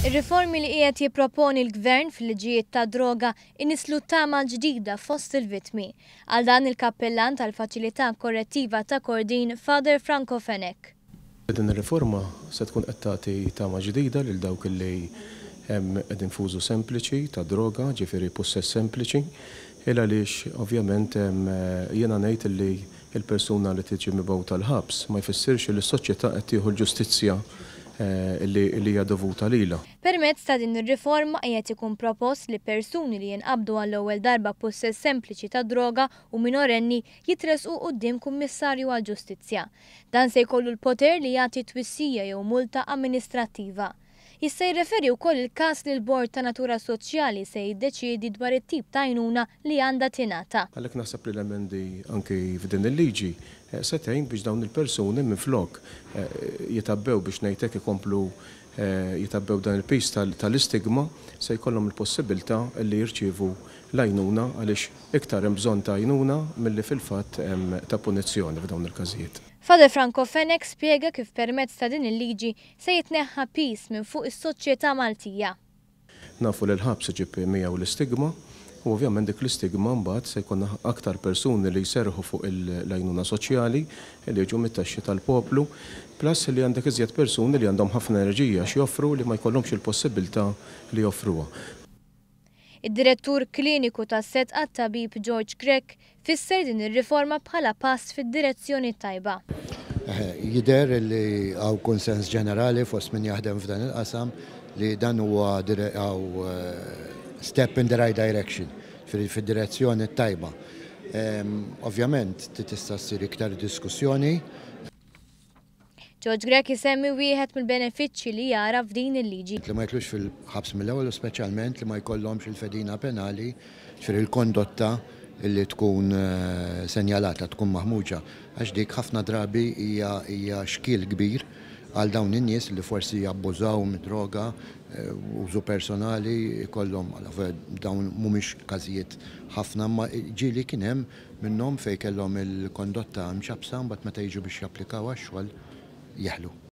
Ir-riformi li qiegħed jipproponi l-Gvern fil-liġijiet tad-droga inisslu tama ġdida fost il-vittmi. Għal dan il-kappillan tal-Faċilità Korrettiva ta' Kordin, Father Franco Fenech. Din ir-riforma se tkun qed tagħti tama ġdida lil dawk li qegħdin f'użu sempliċi ta' droga, ġifieri pussess sempliċi, il għaliex ovvjament jiena ngħid li l-persuna li tiġi mibgħuta l-ħabs ma jfissirx li s-soċjetà qed tieħu l-ġustizzja li hija dovuta lilha. Permezz ta' din ir-riforma qiegħed ikun propost li persuni li jinqabdu għall-ewwel darba b'pussess sempliċi ta' droga u minorenni jitressqu quddiem Kummissarju għall-Ġustizzja. Dan se jkollu l-poter li jagħti twissija jew multa amministrattiva. Jista' jirreferi wkoll il-każ lil bord ta' natura soċjali se jiddeċiedi dwar it-tip ta' għajnuna li għandha tingħata. Għalhekk naħseb li l-emendi anki f'din il-liġi se tgħin biex dawn il-persuni minflok jitgħabbew, biex ngħid hekk, ikomplu jitgħabbew dan il-piż tal-istigma, se jkollhom il-possibilità li jirċievu l-għajnuna, għaliex iktar hemm bżonn ta' għajnuna milli fil-fatt ta' punizzjoni f'dawn il-każijiet. Father Franco Fenech spjega kif permezz ta' din il-liġi se jitneħħa piż minn fuq is-soċjetà Maltija. Nafu li l-ħabs iġib miegħu l-istigma u ovvjament dik l-istigma mbagħad se jkollna aktar persuni li jserrħu fuq l-għajnuna soċjali li jiġu mit-taxxi tal-poplu, plus li għandek iżjed persuni li għandhom ħafna enerġija x'joffru li ma jkollhomx il-possibilità li joffruha. Id-direttur kliniku tas-Sedqa tabib George Grech fisser din ir-riforma bħala pass fid-direzzjoni tajba. Jidher li hawn konsens ġenerali fost min jaħdem f'dan il-qasam li dan huwa step in the right direction, fid-direzzjoni tajba. Ovvjament tista' ssir iktar diskussjoni. George Grech isemmi wieħed mill-benefiċċji li jara f'din il-liġi. Li ma jitilgħux fil-ħabs mill-ewwel u speċjalment li ma jkollhomx il-fedina penali, ġifieri l-kondotta li tkun senjalata, tkun maħmuġa, għax dik ħafna drabi hija xkiel kbir għal dawn in-nies li forsi jabbużaw mid-droga, użu personali jkollhom, dawn mhumiex każijiet ħafna, ma ġieli kien hemm minnhom fejn kellhom il-kondotta mċappsa, mbagħad meta jiġu biex japplikaw għax-xogħol jeħlu.